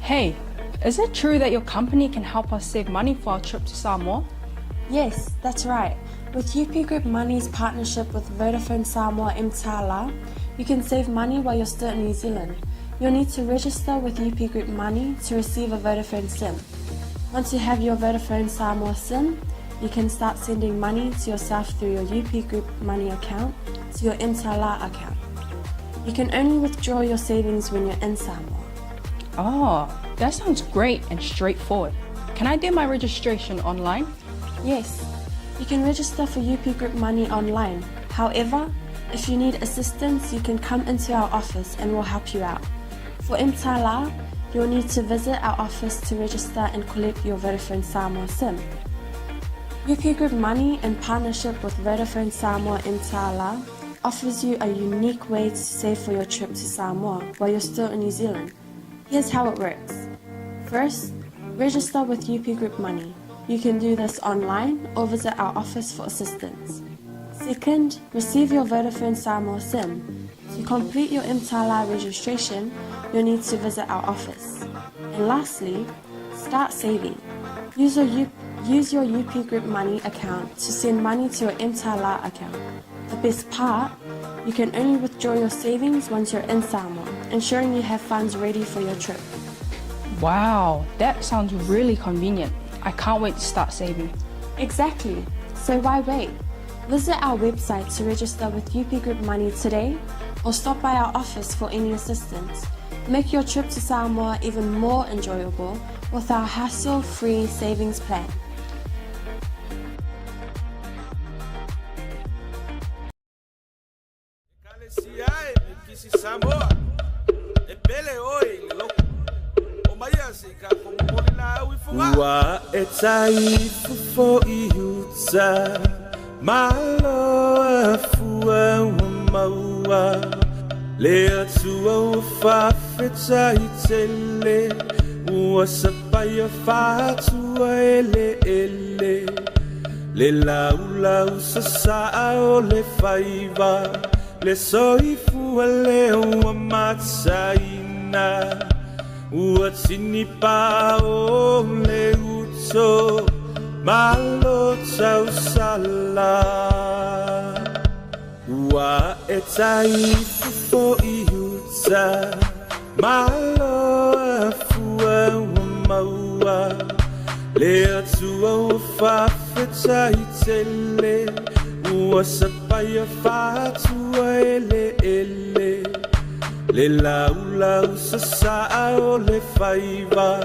Hey, is it true that your company can help us save money for our trip to Samoa? Yes, that's right. With UP Group Money's partnership with Vodafone Samoa Mtala, you can save money while you're still in New Zealand. You'll need to register with UP Group Money to receive a Vodafone SIM. Once you have your Vodafone Samoa SIM, you can start sending money to yourself through your UP Group Money account to your Mtala account. You can only withdraw your savings when you're in Samoa. Oh, that sounds great and straightforward. Can I do my registration online? Yes, you can register for UP Group Money online. However, if you need assistance, you can come into our office and we'll help you out. For Mtala, you'll need to visit our office to register and collect your Vodafone Samoa SIM. UP Group Money, in partnership with Vodafone Samoa Mtala, offers you a unique way to save for your trip to Samoa while you're still in New Zealand. Here's how it works. First, register with UP Group Money. You can do this online or visit our office for assistance. Second, receive your Vodafone Samoa SIM. To complete your Mtala registration, you'll need to visit our office. And lastly, start saving. Use your, use your UP Group Money account to send money to your Mtala account. The best part, you can only withdraw your savings once you're in Samoa, ensuring you have funds ready for your trip. Wow, that sounds really convenient. I can't wait to start saving. Exactly. So why wait? Visit our website to register with UP Group Money today or stop by our office for any assistance. Make your trip to Samoa even more enjoyable with our hassle-free savings plan. Ekalesia e Mikisi Samoa, e pele oe i le loku o maia se i ka momoli laau i Fogaa. Ua e tai fofo i uta, malo a fua ua maua, le Atua ua faafetai tele, ua sapaia faatua eleele, le laulau sasaa o le faiva, le soifua lea ua mataina, ua tinipa o le uto, malo tausala. Ua e tai fofo i uta, malo a fua ua maua, le Atua ua faafetai tele, ua sapaia faatua eleele, le laulau sasaa o le faiva,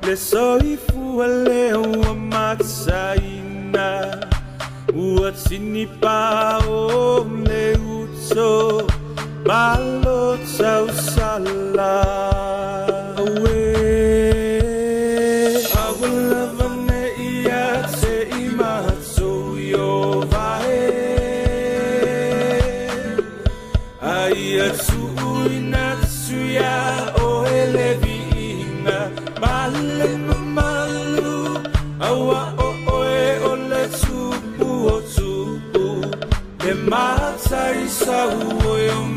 le soifua lea ua mataina, ua tinipa o le uto, malo tausala. Auē, aua lava ne i ia te i matou Ieova e, a ia tuuina atu iā oe le viiga ma le mamalu, auā o oe o le Tupu o tupu, le Mataisau o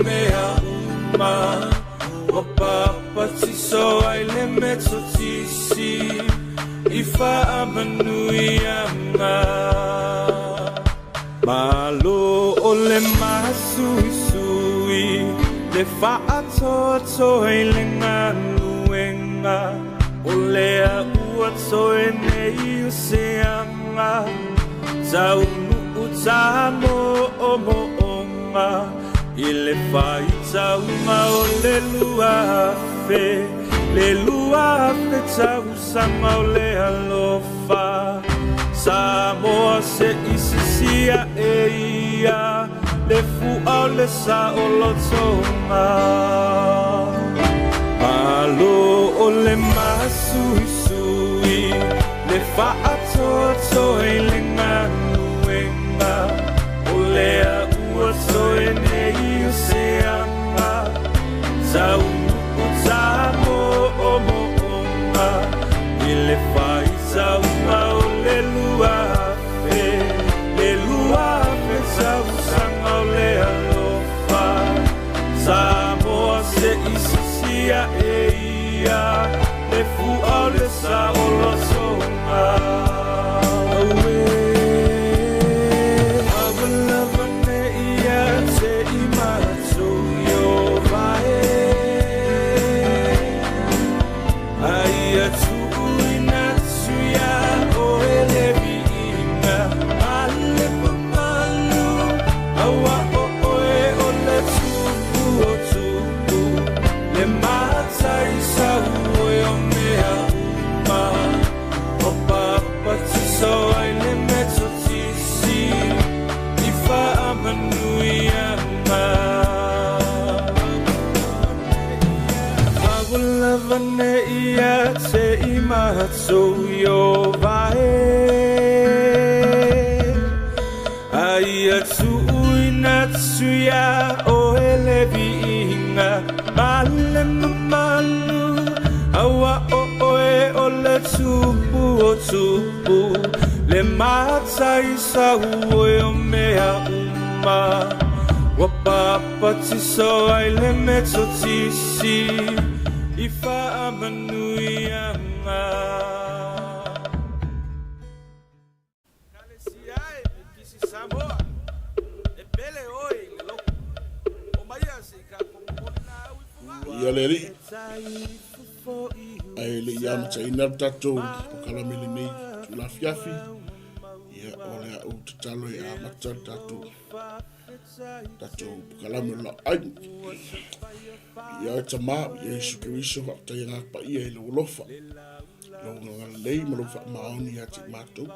mea uma, ua papatiso ai le Metotisi i faamanuiaga. Malo o le masuisui, le faatoatoa i le galuega, o lea ua toe nei o se aga, taunuu tamoomooga, i le faitauga o le 2000, le 2000 tausaga o le alofa. Samoa se i sisia e ia, le fua o le saolotoga. Malo o le masuisui, le faatoatoa i le galuega, o lea ua toe nei o se aga, taunuu tamoomooga, i le faitauga o le 2000, le 2000 tausaga o le alofa. Samoa se i sisia e ia, le tatou Ieova e, A ia tuuina atu iā oe le viiga ma le mamalu, Auā o oe o le Tupu o tupu, Le Mataisau oe o mea uma. Ua papatiso ai le Metotisi i faamanuiaga. Ia le Alii, ae le i amataina le tatou polokalame lenei itula afiafi, ia o le a ou tatalo e amata le tatou tatou polokalame o laau. Ia oe Tama, ia Iesu Keriso, faafetai agaga paia i lou alofa, lou agalelei ma lou faamaoni ia te i matou.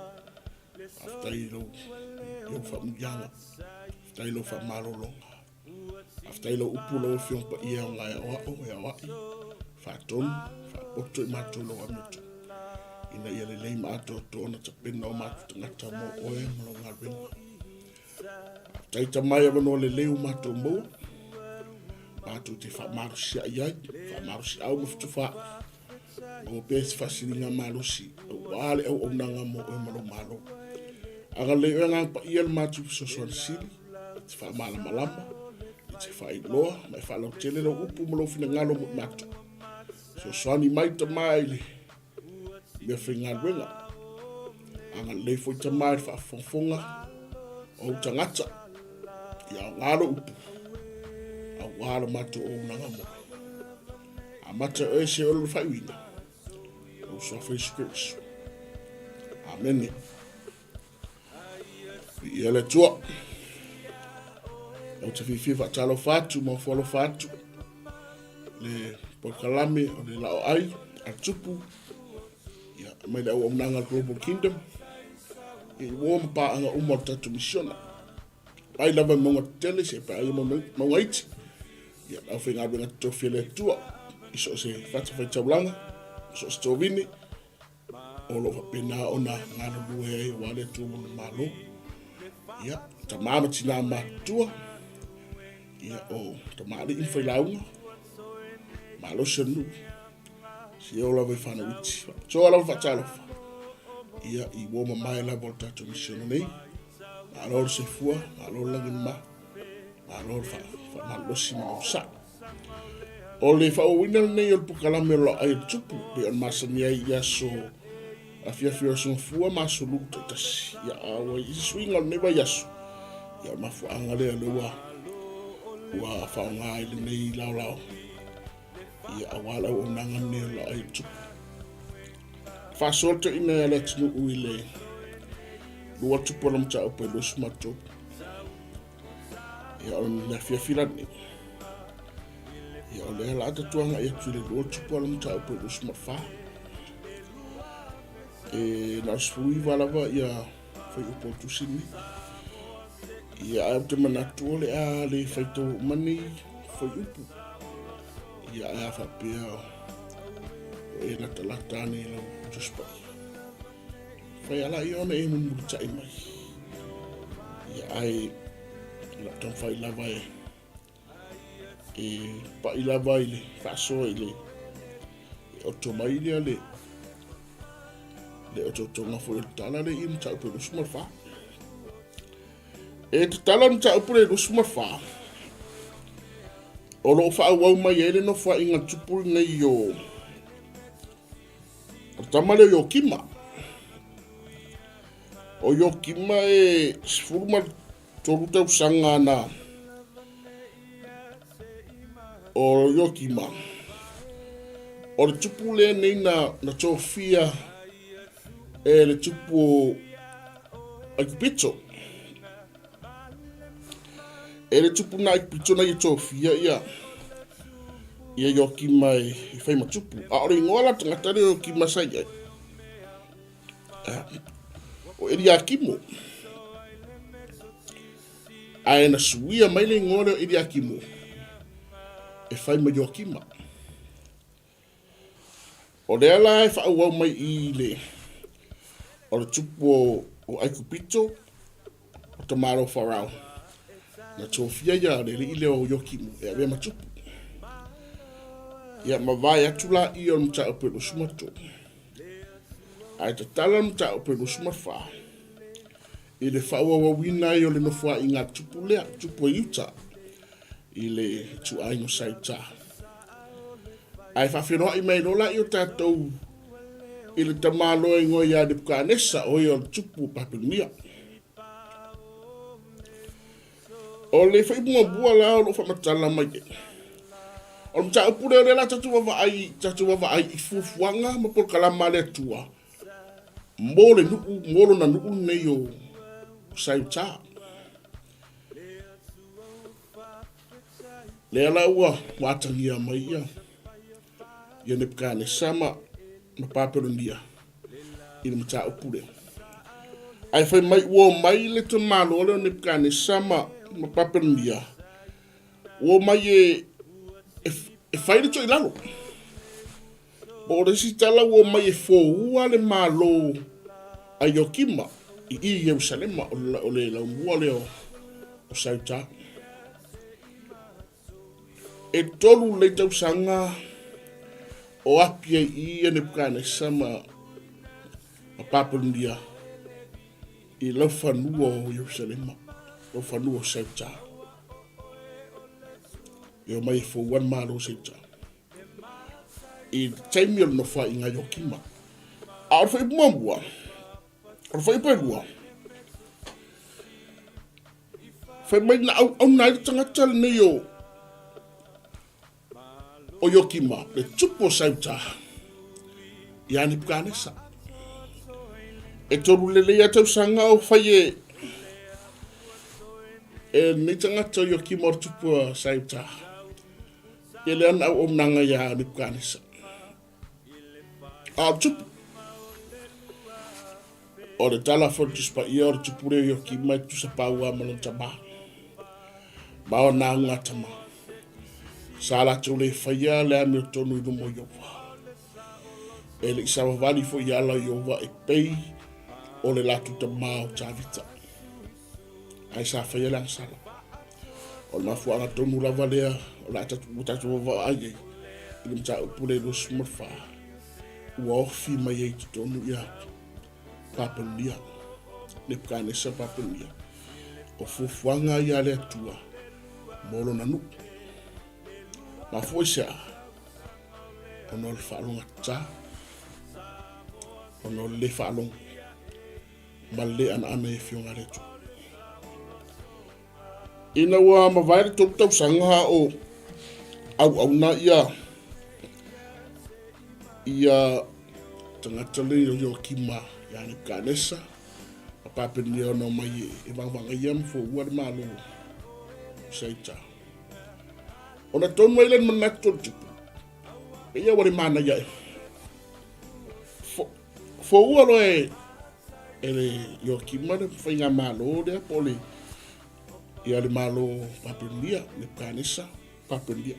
Faafetai i lou, i lou faamuliaga, faafetai i lou faamalologa. Faafetai i lau upu lau Afioga Paia o ngā e aoao, e aoai, faatonu, faapoto i matou i lou amiotonu, ina ia lelei ma atoatoa ona tapena o matou tagata mo oe ma lou galuega. Faafetai Tama i avanoa lelei ua matou maua, matou te faamalosiai ai, faamalosiau ma fetufaai, maua pea se faasiliga malosi aua le auaunaga mo oe ma lou Malo. Agalelei oe Agaga Paia le matou fesoasoani sili, e te faamalamalama, e te faailoa ma e faalautele lou upu ma lou finagalo mo i matou. Fesoasoani mai Tama i le mea faigaluega. Agalelei foi Tama i le faafogafoga o ou tagata, ia aoga lou upu, aua le matou auaunaga mo oe. Amata oe se olo le faaiuina. Lou suafa Iesu Keriso. Amene. Viia le Atua. Ou te fiafia faatalofa atu ma ofo alofa atu le polokalame o le laoai a le tupu ia, mai le auaunaga a le Global Kingdom i uo ma paaga uma o le tatou misiona. Mai lava i mauga tetele seia paia mauga iti. Ia, le aufaigaluega totofi a le Atua i so o se fatafaitaulaga, so o se tovine, o lo o faapena ona galulue ai aua le Atua ma lona Malo. Ia, tama ma tina matutua, ia, o tamalii ma failauga, malosi o le nuu, seia oo lava i fanau iti. Faapitoa lava faatalofa, ia, i uo mamae lava o le tatou misiona nei. Malo le soifua, malo le lagi mama, malo le faamalolosi ma lou sao. O le faaauauina lenei o le polokalame o Laai o le Tupu, pei ona masani ai i aso afiafi o Aso Gafua ma Aso Lulu taitasi. Ia, a ua i ai se suiga o lenei vaiaso, ia o le mafuaaga lea o lea ua ua faaaoga ai lenei laolao, ia aua le auaunaga lenei o Laai o le Tupu. Faasoa toeaina ia le atunuu i le lua tupu o le mataupu e 23. Ia o le afiafi lenei. Ia o lea la tatou agai atu i le lua tupu o le mataupu e 24. E na o le 19 lava ia fuaiupu o le tusi lenei. Ia ae ou te manatu o le a le faitau uma nei fuaiupu. Ia ae a faapea o e latalata ane i lau Tusi Paia. Fai ala ia ona e mulimulitai mai. Ia ae o lau taumafai lava e e pai lava i le faasoa i le e oto mai lea le le otootoga foi o le tala le i mataupu e 24. E tatala le mataupu le 24, o lo o faaauau mai ai le nofoaiga tupu lenei o o le tama lea o Iokima. O Iokima e 13 tausaga na o Iokima. O le tupu lenei na, na tofia e le tupu o Aikupito. E le tupu na Aikupito na ia tofia ia ia Iokima e, e fai ma tupu. A o le ingoa la tagata lea o Iokima sa i ai. O Eliakimo. Ae na suia mai le ingoa lea o Eliakimo e fai ma Iokima. O lea la e faaauau mai i le o le tupu o, o Aikupito, o tamālo Farao, na tofia ia le alii lea o Iokimu e avea ma tupu. Ia mavae atu la ia o le mataupu e 23. Ae tatala le mataupu e 24 i le faaauauina ai o le nofoaiga a le tupu lea, tupu o Iuta, i le ituaiga o Saita. Ae faafeiloai mai loa la i o tatou i le tamaloa igoa ia Nebukanesa, o ia o le tupu o Papelonia. O le foi muamua la o loo faamatala mai e. O le mataupu lea o lea la tatou vaavaai, tatou vaavaai i fuafuaga ma polokalama a le Atua mo le nuu, mo lona nuu lenei o Saiuta. Lea la ua atagia mai ia ia Nebukanesa ma, ma Papelonia i le mataupu lea. Ae fai mai ua omai le tamaloa lea o Nebukanesa ma, ma Papelonia, ua omai e, e, e fai le toilalo. Po o le isi tala ua omai e foua le Malo a Iokima i i Ierusalema, o le laumua lea o Sauta. E tolu lelei tausaga o api ai i ia Nebukanesa ma, ma Papelonia i laufanua o Ierusalema, laufanua o Sauta. E omai e foua le Malo o Sauta. I le taimi o le nofoaiga Iokima. A o le fuaiupu muamua, o le fuaiupu e lua, fai mai na auauna ai le tagata lenei o o Iokima, le tupu o Sauta, ia Nebukanesa. E tolu lelei a tausaga o fai e e lenei tagata o Iokima o le tupu o Sauta. Ia lea na auaunaga iā Nebukanesa. A o le tupu, o le tala foi le Tusi Paia o le tupu lea i oki mai tusa paua ma lona tamā. Ma o nā unga tama. Sa latou le faia le amiotonu i luma o Ieova. E le i savavali foi i ala o Ieova e pei o le latou tamā o Tavita. Ae sa faia le agasala. O le mafuaaga tonu lava lea o le a tatou, tatou vaavaai ai i le mataupu lea i 24 ua ofi mai ai i totonu ia Papelonia, Nebukanesa Papelonia. O fuafuaga ia a le Atua mo lona nuu. Mafua i se a? Ona o le faalogatā, ona o le le faalogo ma le le anaana i afioga a le Atua. Ina ua mavae le tolu tausaga o auauna ia ia tagata le o Ioakima ia Nebukanesa ma Papenia ona omai e vagavagaia ma foua le Malo o Saita. Ona tonu ai le manatu o le tupu, e ia ua le manaia e. Foua loa e e le Ioakima le faigamalo lea po o le ia le Malo Papelonia, Nebukanesa Papelonia.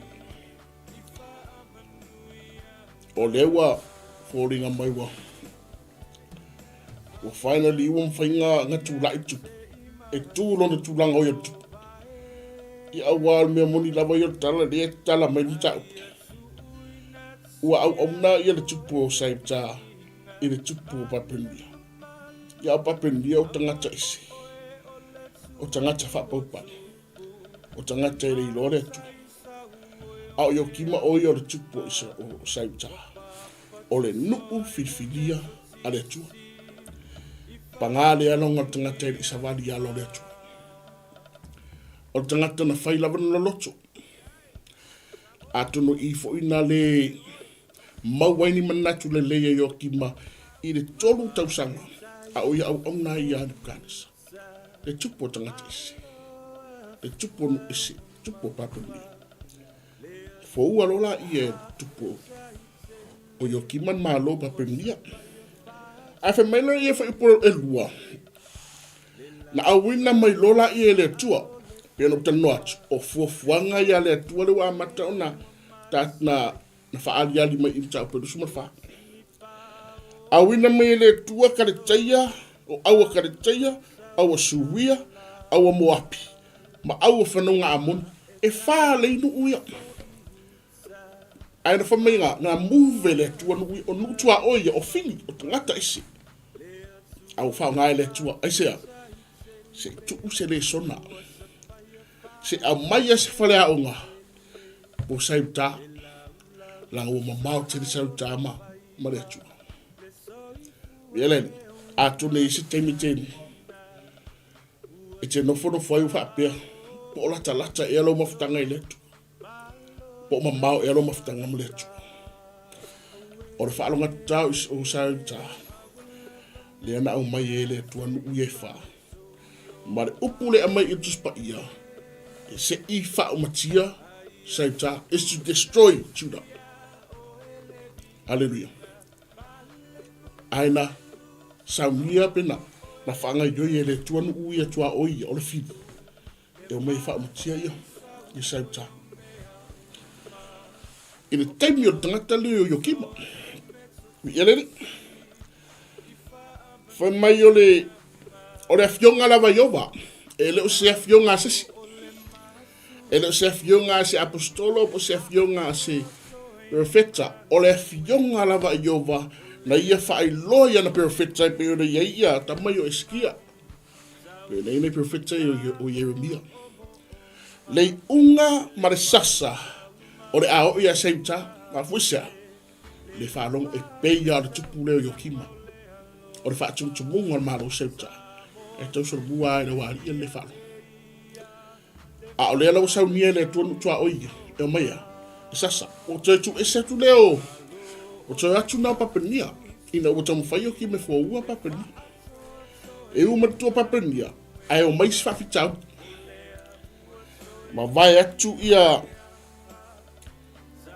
O lea ua foliga mai ua ua finally ua mafai na tulai tupu e tu lona tulaga o ia tupu. Ia aua o le mea moni lava ia o le tala lea e tatala mai le mataupu. Ua auauna ia le tupu o Saita i le tupu o Papelonia. Ia o Papelonia o tagata ese, o tagata faapaupau, o tagata e le iloa le Atua. A o Iokima o ia o le tupu o, Isa, o Saiuta, o le nuu filifilia a le Atua. Pagā le aloga o le tagata e le i savali i ala o le Atua. O le tagata na fai lava na loloto. Atonu i foi na le Mau ai ni manatu lelei a Ioakima i le tolu tausaga a o ia auauna ai iā Nebukanesa, le tupu o tagata ese, le tupu o nuu ese, tupu o Papelonia. Foua loa laia e le tupu o Ioakima le malo o Papelonia. Ae fai mai loa ia fuaiupu ʻelua, Na auina mai loa laia e le Atua, pei ona ou talanoa atu, o fuafuaga ia a le Atua lea ua amata ona ta, na, na faaaliali mai i mataupu e 24. Auina mai e le Atua Kaleteia, o aua Kaleteia, aua Suria, aua Moapi, ma aua fanauga Amoni, e fa lei nuu ia. Ae na fai mai na, na move e le Atua nuu ia, o nuu tuaoi ia, o fili, o tagata ese. A ua faaaoga e le Atua, aisea? Se i tuu se lesona, se aumaia se faleaoga po sai uta, leaga ua mamao tele sai uta ma, ma le Atua. Ia le, atonu e i ai se taimi te, e te nofonofo ai ua faapea, po o latalata ea lou mafutaga i le Atua. Po o mamao ea lou mafutaga ma le Atua. O le faalogatau i o sai uta, lea na aumai e le Atua nuu ia e fa. Ma le upu le aumai i le Tusi Paia, e se i faaumatia sai uta, is to destroy Judah. Hallelujah. Ae na saunia pe na, na faagaioi e le Atua nuu ia tuaoi ia, o le fili. E omai e faaumatia ia, ia sai uta. I le taimi o le tagata lea o Iokima, i elele, fai mai o le, o le afioga lava Iova, e le o se afioga a se isi. E le o se afioga a se apostolo po o se afioga a se perofeta, o le afioga lava a Ieova na ia faailoa i ana perofeta e pei ona i ai ia tama ia o Esikia, pei ona i ai nai perofeta ia o Ieremia. Le iuga ma le sasa o le a oo ia Seuta, mafua i se a? Le faalogo e pei lava o le tupu lea o Iokima, o le faatumutumuga o le Malo o Seuta, e tausolomua lava i le ualia le faalogo. A o lea la ua saunia e le Atua nuu tuaoi ia, e omai a, e sasa. Ua toe tuuese atu lea o, ua toe atu na o Papenia, ina ua taumafai o kime foua Papenia. E u ma le tua Papenia, ae omai isi faafitauli. Mavae atu ia,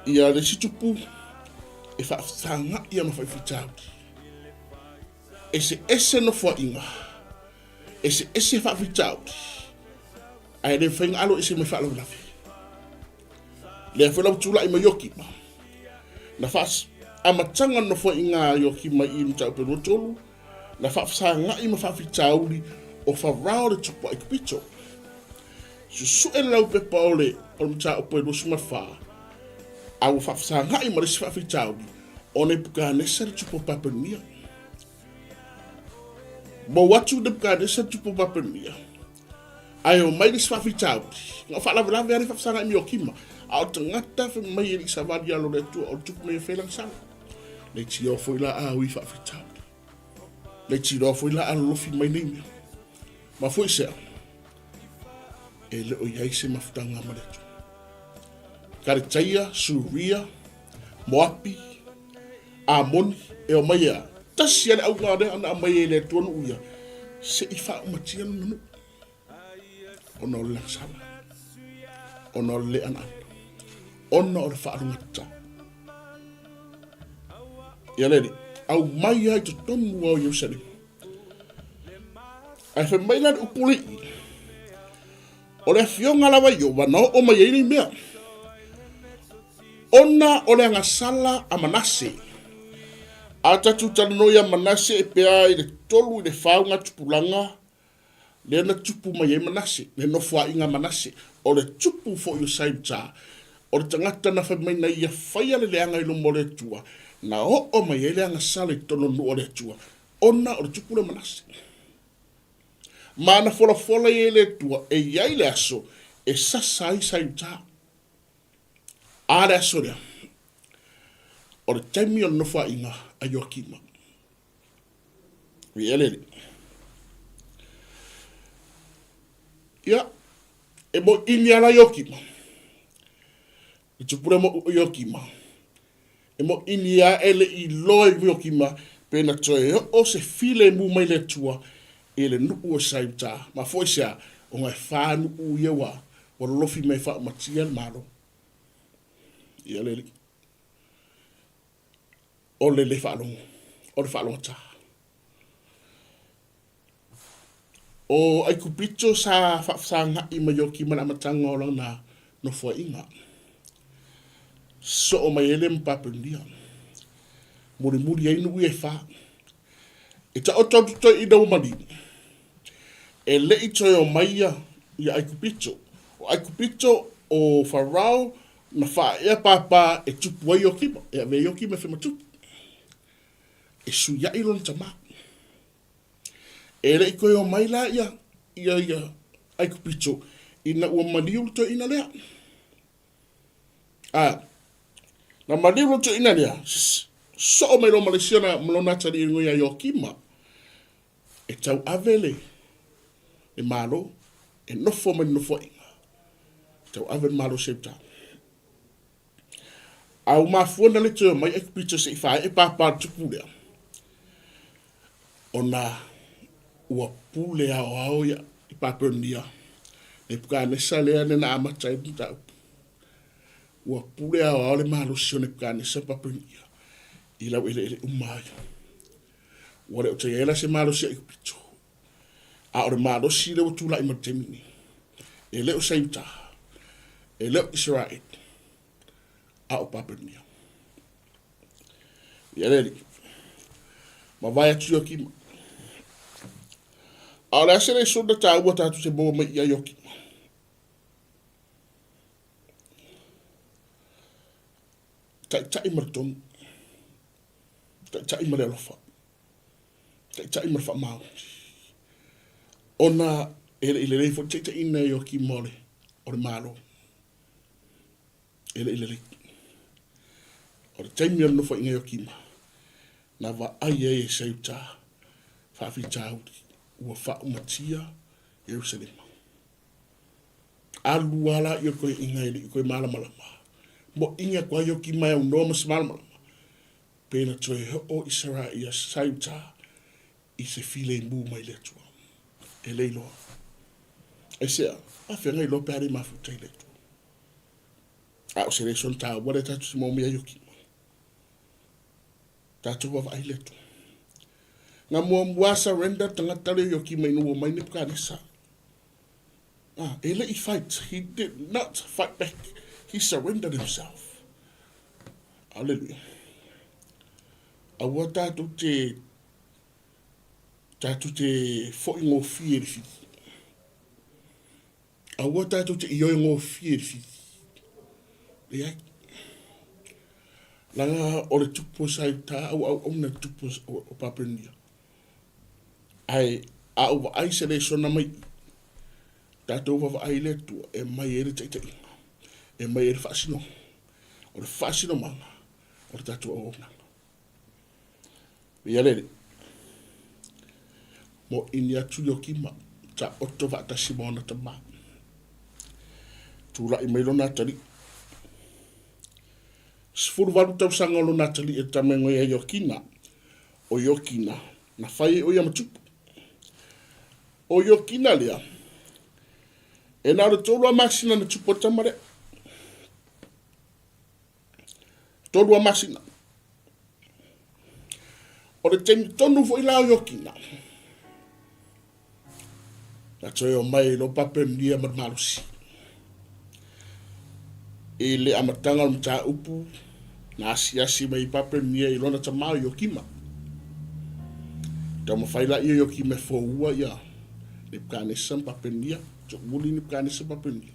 ia le isi tupu e faafesagaia ma faifitauli. Eseese nofoaiga, eseese faafitauli, ae le mafai ona alo ese mai faalavelave. Lea foi la ua tulai mai Iokima, na faas amataga o le nofoaiga a Iokima i Mataupu e 23, na faafesagai ma faafitauli o Farao le tupu Aikupito. Susue le laupepa o le o le mataupu e 24, a ua faafesagai ma le isi faafitauli o Nebukanesa le tupu o Papelonia. Mou atu Nebukanesa le tupu o Papelonia, ae omai le isi faafitauli, na o faalavelave lava le faafesagai ma Iokima, a o tagata fai mai e le i savali alo o le Atua, o le tupu mai e fai lana sala. Le tio foi la a ui faafitauli. Le tiloa foi la a lolofi mai nei mea. Ma foi sea, e le o i ai se mafutaga ma le Atua. Karetaia, Suria, Moapi, Amoni, e omai ea, tasi a le auga lea na aumai e le Atua nuu ia, se i faaumatia lona nuu. Ona o le lagasala, ona o le le anaana, ona o le faalogata. Ia le aumai ai totonu o Ierusalema. Ae fai mai la le upu le i, o le afioga lava Ieova na oo mai ai nei mea. Ona o le agasala a Manase. A tatou talanoa ia Manase e pea i le 3 i le 4 o ngā tupulaga lea na tupu mai ai Manase, le nofoaiga a Manase. O le tupu foi o Saimta, o le tagata na fai mai na ia faia le leaga i luma o le Atua, na oo mai ai le agasala i totonu o le nuu o le Atua, ona o le tupu lea o Manase. Ma na folafola i ai le Atua e i ai le aso e sasa ai Saimta. A le aso lea, o le taimi o le nofoaiga a Ioakima. I elele. Ia, e mo ini ala Iokima. I tupule mo Iokima. E mo ini a ele i loa i Iokima, pe na toe oo se file mu mai le Atua i le nuu o Saiuta. Ma foi sea, o ngai whā nuu ia wa, wa lolofi mai whaamatia le malo. Ia le O le le faalogo, o le faalogotā. O Aikupito sa faafesagaʻi ma Iokima i le amataga o lana nofoaiga. Soo mai ai lea ma Papelonia. Mulimuli ai nuu ia e fa. E taoto atu toeaina ua maliu, e le i toe omai ia ia Aikupito. O Aikupito o Farao na faaea pāpā e tupu ai Iokima, e avea Iokima e fai ma tupu, e suiaʻi lona tamā. E le i toe omai la ia ia ia Aikupito ina ua maliu le toeaina lea. A, na maliu le toeaina lea, soo mai loa ma le isi ona ma lona atalii e ia Ioakima, e tauave le, le Malo, e nofo mai le nofoaiga, e tauave le Malo Seuta. A ua mafua na le toe omai Aikupito se i faaee pāpā le tupu lea, ona ua pule aoao ia i Papelonia, Nepukanesa lea na amata ai le mataupu. Ua pule aoao le malosi o Nepukanesa Papelonia i laueleele uma ai. Ua le o toe i ai la se malosi a Aikupito, a o le malosi lea ua tulai mai i le taimi nei, e le o Saiuta, e le o Isaraelu, a o Papelonia. Ia le alii, mavae atu Iokima. A o le a se lesona taua tatou te maua mai ia Iokima? Taitai ma le tonu, taitai ma le alofa, taitai ma le faamaoni. Ona e le i lelei foi le taitaiina e Iokima o le, o le Malo. E le i lelei. O le taimi o le nofoaiga Iokima, na vaai ai e Seuta faafitauli ua faaumatia Ierusalema. Alu lava la ia koeaiga e le i koe malamalama. Moʻiga koa Iokima e aunoa ma se malamalama. Pe na toe oo Isaraia Seuta i se filemu mai le Atua. E le iloa. Aisea? Afea iloa pe a le mafuta i le Atua. A o se lesson taua lea tatou te maua mai ia Iokima. Tatou vaavaai le Atua. Na muamua surrender tagata lea Iokima ina ua mai Nepukanesa. Ah, e le i fight. He did not fight back. He surrendered himself. Hallelujah. Aua tatou te tatou te foi gofie i le fili. Aua tatou te ioe gofie i le fili. Leai. Leaga o le tupu o Saiuta ua auauna le tupu o Papelonia. Ae a ou vaai se lesona mai i, tatou vaavaai i le Atua e aumai ai le taitaiga, e aumai ai le faasinoga. O le faasinomaga o le tatou auaunaga. Ia lele. Mo ini atu Iokima, taoto faatasi ma ona tamā. Tulai mai lona atalii. 18 tausaga o lona atalii e tama e ia Iokina. O Iokina, na fai ai o ia ma tupu. O Iokina lea, e na o le tolu a masina na tupu o tama lea. Tolu a masina. O le taimi tonu foi la o Iokina, na toe omai loa Papelonia ma le malosi. I le amataga o le mataupu, na asiasi mai Papelonia i lona tamā o Iokima. Taumafai laia o Iokima e foua ia Nepukanesa ma Papelonia, toomuli Nepukanesa ma Papelonia.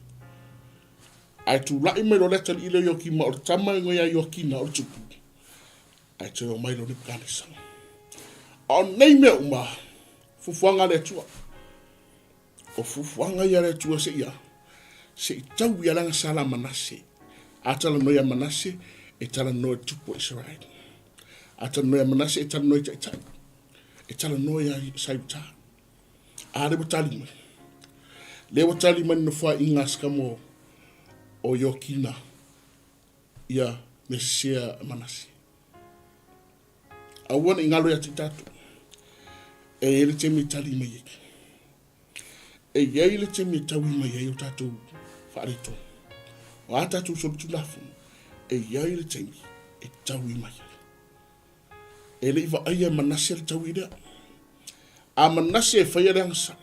Ae tulai mai loa le atalii lea o Iokima o le tama e ia Ioakina o le tupu, ae toe omai loa Nepukanesa. A o nei mea uma, fuafuaga a le Atua. O fuafuaga ia a le Atua se i a, se i tau i alaga sala a Manase. A talanoa ia Manase, e talanoa i le tupu o Israel. A talanoa ia Manase, e talanoa i taitai. E talanoa ia Saiuta. A lea ua tali mai. Lea ua tali mai le nofoaiga a Sakamo o Iokina ia Mesia Manase. Aua ne i galo ia te i tatou. E i ai le taimi e tali mai ai. E i ai le taimi e taui mai ai o tatou faaletonu. O a tatou solitulafono, e i ai le taimi e taui mai ai. E le i vaaia e Manase le taui lea. A Manase e faia le agasala,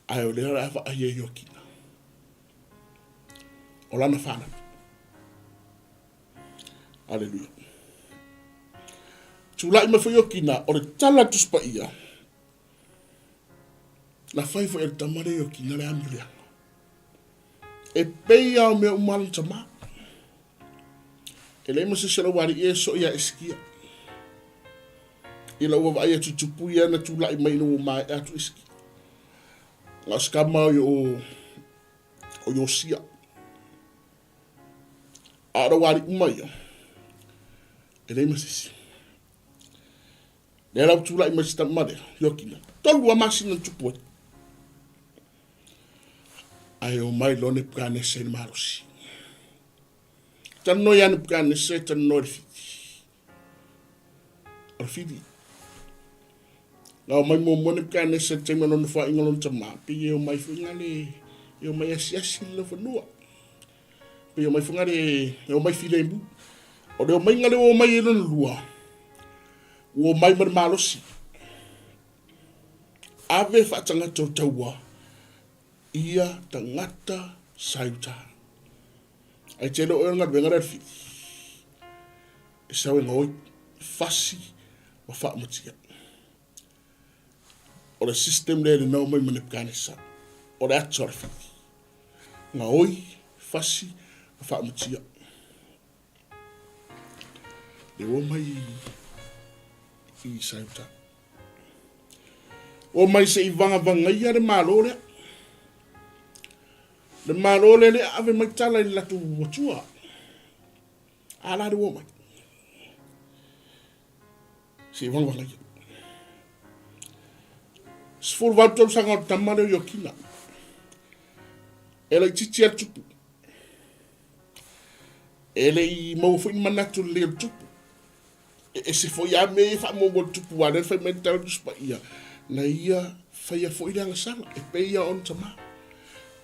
ae o lea o le a vaaia e Ioakina, o lana fanau. Aleluia. Tulai mai foi Iokina, o le tala a Tusi Paia, na fai foi e le tama lea Iokina le amio leaga. E pei lava o mea uma a lona tama. E leai ma se isi o le aualii e soʻi ia Esikia. Ina ua vaai atu i tupu ia na tulai mai ina ua maea atu Esikia. Na o se tama o Iosia. A o le aualii uma ia, e leai ma se isi. Lea la ua tulai mai si tama lea, Iokina, 3 lava masina na tupu ai. Ae omai loa Nepukanesa i le malosi. Talanoa ia Nepukanesa e talanoa i le fili. O le fili. Na omai muamua Nepukanesa i le taimi o lona foaiga lona tama, pei e omai foi nga le, e omai asiasi le laufanua. Pei e omai foi nga le, e omai filemu. O le omaiga lea ua omai ai lona lua, ua omai ma le malosi. Ave faatagata o taua ia tagata sa i uta. Ae tele o oe o le galuega lea a le fili. E sau e gaoi, fasi ma faamatia. O le system lea e na omai ma Nebuchadnezzar. O le ata o le fili. Gaoi, fasi ma faamatia. Le ua mai i Sauta. Ua mai se i vagavagaia le Malo lea. Le Malo lea le ave mai tala i le latou atua. A la le ua mai. Se i vagavagaia. 18 tausaga o le tama lea o Iokina. E laitiiti a le tupu. E le i maua foi ni manatu lelei o le tupu. E ese foi lava mea ia e faamuamua le tupu aua o lea na fai mai le tala o le Tusi Paia, na ia faia foi le agasala e pei lava ona tama.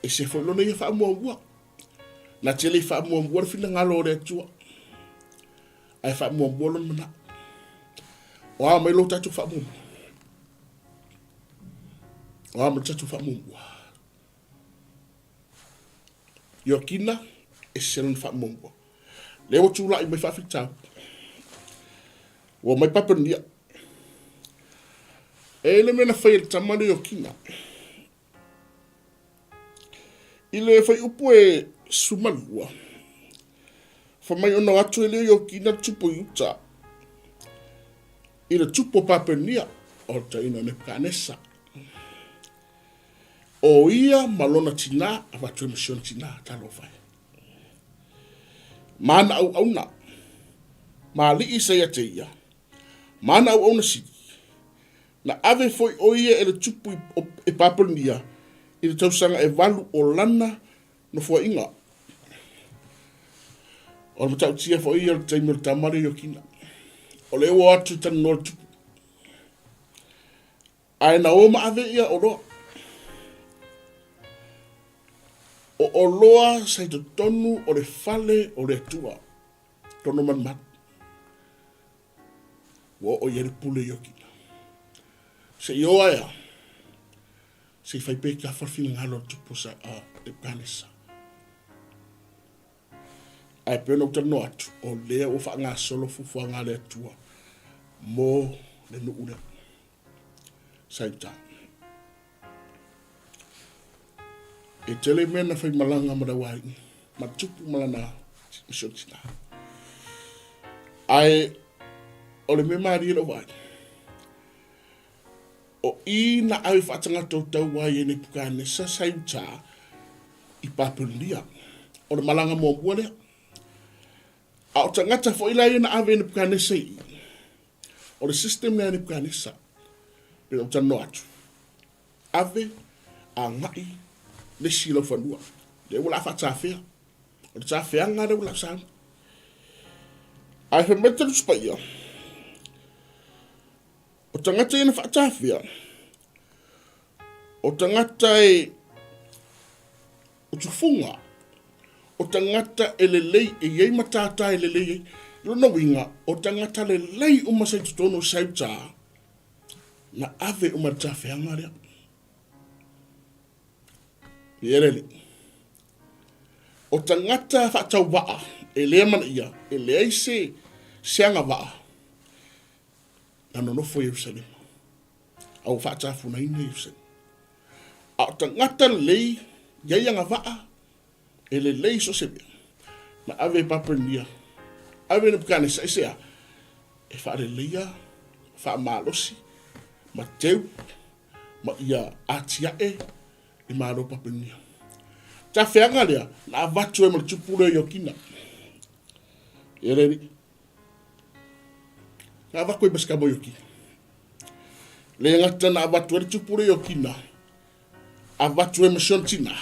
Ese foi lona ia faamuamua. Na te le i faamuamua le finagalo o le Atua, ae faamuamua lona manao. O a mai lo tatou faamuamua? O a mai lo tatou faamuamua? Iokina, ese lona faamuamua. Lea ua tulai mai faafitauli. Ua omai Papelonia. E i ai le mea na fai e le tama lea o Iokina. I le fuaiupu e 12, fai mai ona o atu e lea o Iokina le tupu i uta, i le tupu o Papelonia, o le taina o Nepukanesa. O ia ma lona tinā, avatu ai ma si ona tinā, talofa e. Ma ana auauna, ma alii sa ia te ia, ma ana auauna sili, na ave foi o ia e le tupu e Papelonia i le tausaga e valu o lana nofoaiga. O le matautia foi ia o le taimi o le tama lea Iokina. O lea ua o atu i talanoa le tupu. Ae na o ma ave ia oloa. O oloa sa i totonu o le fale o le Atua, tonu malumalu. Ua oo i ai le pule i Okina. Se i o ae a, se i fai pe kafa le finagalo o le tupu sa a Nebuchadnezzar. Ae pei ona ou talanoa atu, o lea ua faagasolo fuafuaga a le Atua mo le nuu lea. Sa i uta. E tele mea na fai malaga ma le aualii, ma le tupu ma lana ma si ona tinā. Ae o le mea malie lou vaai, o i na ave faatagata o tau ai e Nepukanesa sa i uta i Papelonia. O le malaga muamua lea. A o tagata foi la ia na ave e Nepukanesa i i, O le system lea a Nebuchadnezzar, pei ona ou talanoa atu, ave agai le isi i lau fanua, lea ua laa faatafea. O le tafeaga lea ua laa sauni. Ae fai mai le Tusi Paia, o tagata ia na faatafea, o tagata e o tufuga, o tagata e lelei, e i ai matata e lelei ai. I lona uiga, o tagata lelei uma sa i totonu o Sauta, na ave uma i le tafeaga lea. Ia le Alii. O tagata faatauvaa, e le amanaia, e leai se agavaa. Na nonofo Ierusalema. A ua faatafunaina Ierusalema. A o tagata lelei, iai agavaa, e lelei so se mea. Na ave e Papelonia, ave e Nebukanesa, e se a? E faaleleia, faamalosi, ma teu, ma ia atiae le Malo o Papelonia. Tafeaga lea, na avatu ai ma le tupu lea Iokina. E le Na avatu ai ma se kamo Iokina. Le gata na avatu ai le tupu lea Iokina, avatu ai ma si ona tina,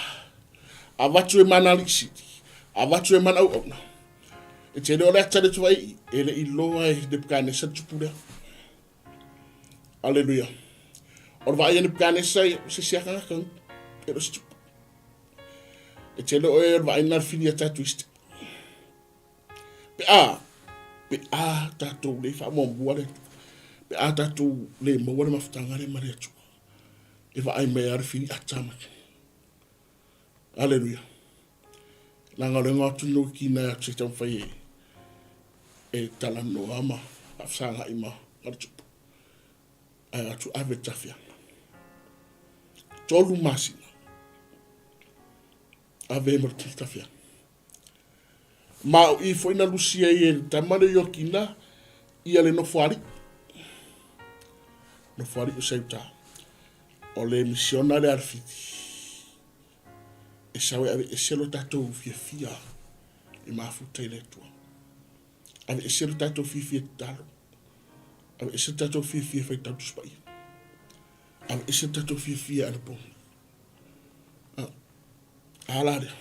avatu ai ma ana alii sili, avatu ai ma ana auauna. E tele o le ata le atu ai, e le iloa e Nebukanesa le tupu lea. Aleluia. O le vaai a Nebukanesa ia, se se akanga kau, e lo se tupu. E tele o e o le vaai na le fili a tātou iste. Pe a, pe a tātou le whaamuamua le Atua. Pe a tātou le maua le mafutanga le ma le Atua. E vaai mai a le fili ata mai. Aleluia. Langa o le ngā atu no ki nai atu se taumawhai e, e talanoa ma whaafsanga i ma ma le tupu. Ai atu ave tawhianga. Tolu masina. Ave ma le tawhianga. Ma o i foi na lusi ai e le tama le Iokina ia le nofoalii. Nofoalii o Seuta. O le misiona le alfiti. E sau e ave ese lo tatou fiafia e mafuta i le Atua. Ave ese lo tatou fiafia tatalo. Ave ese lo tatou fiafia faitau Tusi Paia. Ave ese lo tatou fiafia anapogi. A la lea.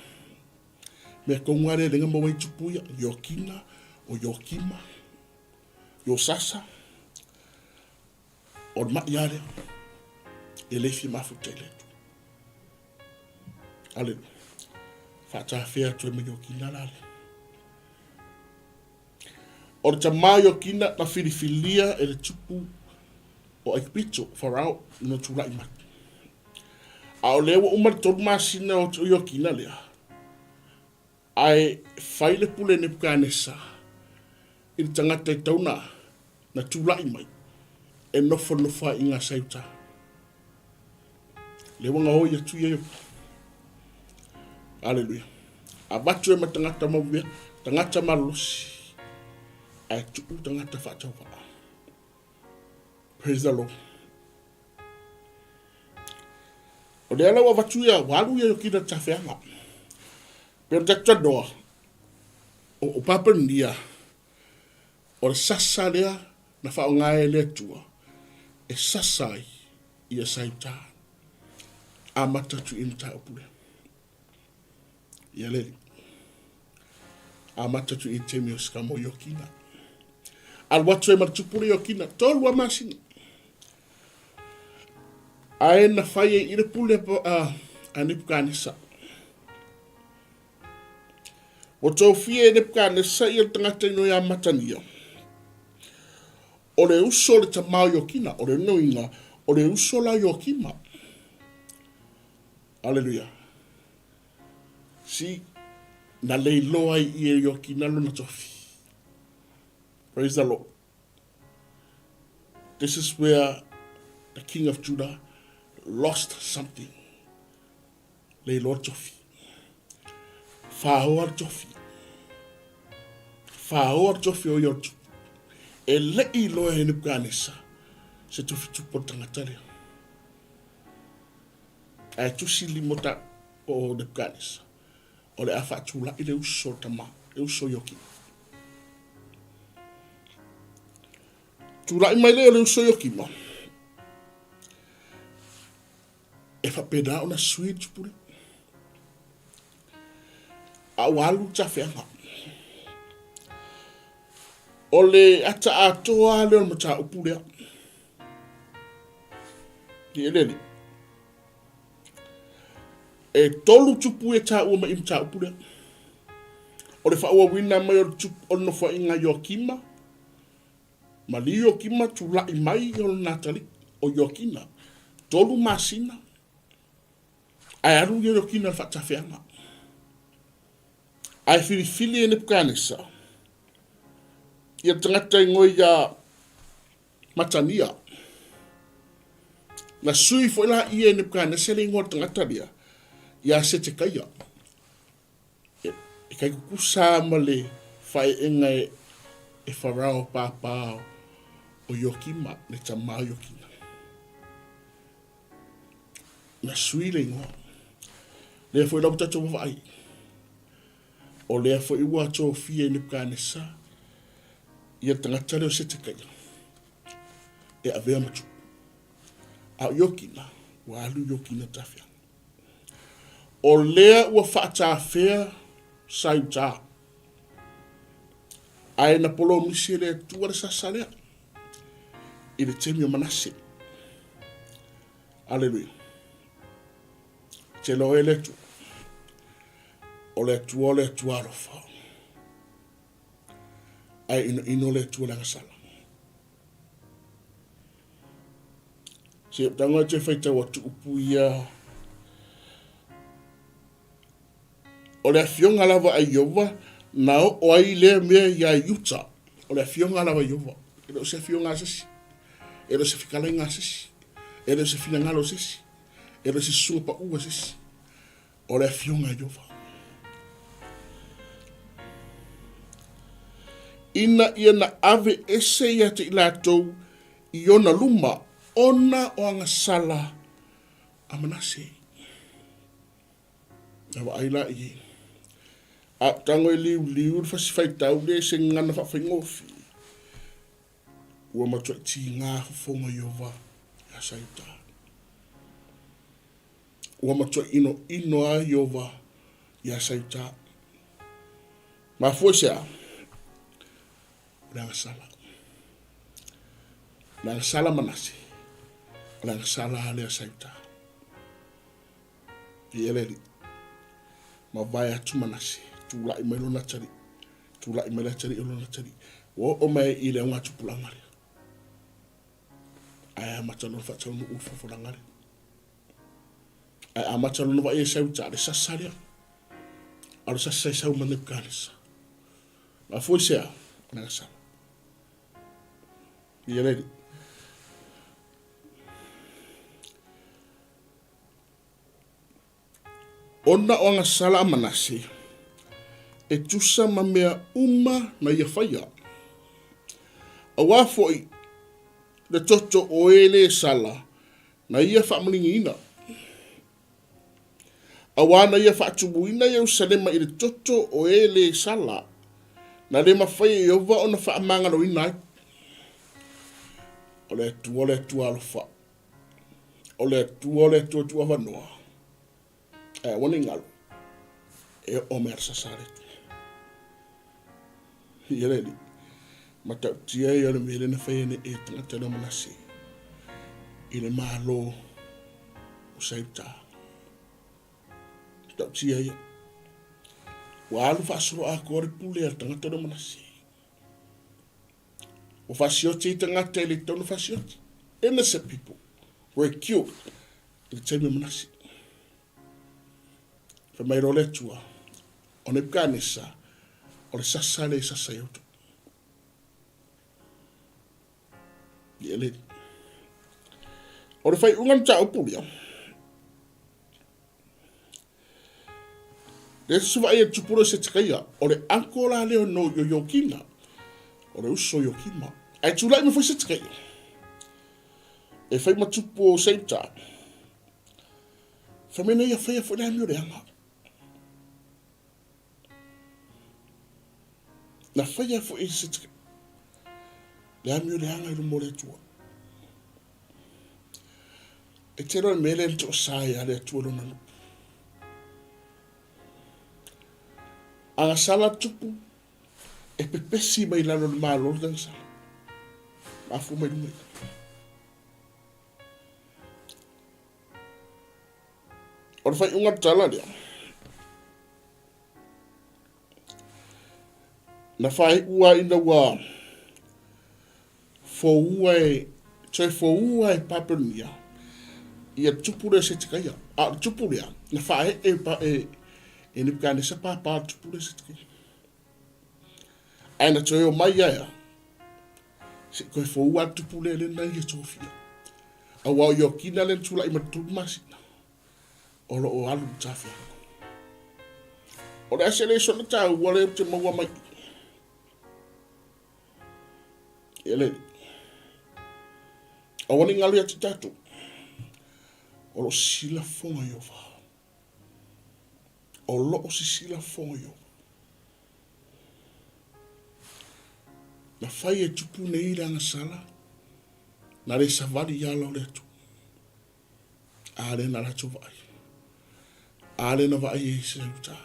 Mea tonu lava lea lenga maua ai tupu ia, Iokina, o Iokima, Iosasa, o le mai lava lea. E le fia mafuta i le Atua. Aleluia. Faatafea atu ai ma Iokina la lea. O le tamā Iokina na filifilia e le tupu o Aikupito, Farao, na tulai mai. A o lea ua uma le tolu masina o Iokina lea, ae fai le pule Nebukanesa i le tagata i tauna na tulai mai e nofonofo ai i ngā Saiuta. Le ua gaoi atu ia Iokina. Aleluia. Avatu e ma tagata maumea, tagata malolosi, ae tuu tagata faatauvaa. Praise the Lord. O lea lau avatu ia, ua alu ia Iokina tafeaga. Pe o le tatou tanoa, o Papelonia, o le sasa lea na faaaoga e le Atua e sasa ai ia Saiuta. Amata atu i le mataupu lea. Ia le amata atu i taimi o se mo Iokina. Alu atu ai ma le tupu le Iokina, tolu a masina. Ae na fai ai i le pule a Nebukanesa. Ua tofia e Nebukanesa ia le tagata ino ia Matania. O le uso o le tama o Iokina, o le nuiga, o le uso la Iokima. Aleluia. Si, na leiloa ai i e Iokina lona tofi. Praise the Lord. This is where the king of Judah lost something. Leiloa le tofi. Whaoa le tofi. Whaoa le tofi o ia o le tupu. E lei loa e Nebukanesa se tofi tupu o le tangata lea. Ae tusi lima ta o Nebukanesa. O le a faatulai le uso o le tama, le uso Iokima. Tulai mai lea o le uso Iokima. E faapena ona sui le tupu lea. A ua alu le tafeaga. O le ata atoa lea o le mataupu lea. I elele. E tolu tupu e tāua mai i mataupu lea. O le whaauawina mai o le tupu o le nofoaiga Ioakima, ma li Ioakima tula'i mai o le Natali o Ioakina, tolu masina, ae alu ia Ioakina le faatafeaga. Ae filifili e Nebukanesa ia le tagata i ngoi ia Matania. Na sui foi la ia e Nebukanesa le igoa o le tagata lea, ia Setekaia. E, e kai kukusa ma le whaeenga e, e Farao pāpā o Iokima, le tama o Iokina. Na sui le ingoa. Lea foi lau tatou vaai. O lea foi ua tofia i Nebukanesa ia tagata lea o Setekaia e avea ma tupu. A o Iokina, ua alu Iokina tafeaga. O lea ua faatafea Saiuta. Ae na polomisi e le Atua le sasa lea i le taimi o Manase. Aleluia. Te loe le Atua. O le Atua o le Atua alofa. Ae inoino le Atua le agasala. Se tago e te faitau atu upu ia. O le afioga lava a Ieova na oo ai lea mea iā Iuta. O le afioga lava a Ieova. E le o se afioga a se isi. E le o se fetalaiga a se isi. E le o se finagalo a se isi. E le o se susuga paʻu a se isi. O le afioga a Ieova. Ina ia na ave ese ia te i latou i ona luma ona o agasala a Manase. Na vaai la i a tago e liuliu le fasi faitau le se gagana faafaigofie. Ua matuai tiga fofoga Ieova iā Saiuta. Ua matuai inoino a Ieova iā Saiuta. Mafua i se a? O le agasala. O le agasala Manase. O le agasala lea Saiuta. I Eleli. Mavae atu Manase, tulai mai lona atalii, tulai mai le atalii o lona atalii. Ua oo mai i le augatupulaga lea. Ae amata lona faataunuu le fofolaga lea. Ae amata lona vaai e sau ta le sasa lea. A o le sasa e sau ma Nebukanesa. Mafua i se a? O le agasala. I Eleli. Ona o agasala a Manase, e tusa ma mea uma na ia faia. Auā foʻi le toto o e lē sala na ia faamaligiina. Auā na ia faatumuina Ierusalema i le toto o e lē sala, na le mafai e Ieova ona faamagaloina ai. O le Atua o le Atua alofa. O le Atua o le Atua tuuavanoa, ae aua ne i galo, e oo mai le sasa a le Atua. Ia le Alii, matautia ia o le mea lea na faia nei e tagata lea o Manase i le Malo o Saiuta. Matautia ia. Ua alu faasolo atoa le pule a le tagata lea o Manase. Ua fasioti ai tagata e le tatau ona fasioti. Innocent people were killed i le taimi o Manase. Fai mai loa le Atua, o Nebukanesa, o le sasa lea e sasa ai outou. Ia le O le faaiuga o le mataupu lea, Lea se vaai e tupu le Setekaia, o le uncle la lea no Ioiokina, o le uso Iokima. Ae tulai mai foi Setekaia, e fai ma tupu o Seita. Fai mai na ia faia foi le amio leaga. Na faia foi e Setekaia le amio leaga i luma o le Atua. E tele o le mea lea na toosā ia le Atua lona nuu. Agasala tupu e pepesi mai lalo le malo le agasala. Mafua mai luga ia. O le faaiuga o le tala lea, na faaiu lava ina ua foua e, toe foua e Papelonia ia le tupu lea o Setekaia. A o le tupu lea, na faaee e, e, e Nebukanesa pāpā le tupu lea o Setekaia. Ae na toe o mai ia ea, Se i toe foua le tupu lea lena i Etofia. Aua o Iokina lea na tulai ma le tolu masina, o lo o alu i le tafeaga. O le ase le sona taua lea ou te maua mai i. E le. Aua ne i galo ia te tatou. O lo o sisila fofoga Ieova. O lo o sisila fofoga Ieova. Na fai e tupu nei le agasala, na le savali i ala o le Atua. A lea na latou vaai. A lea na vaai e se uta.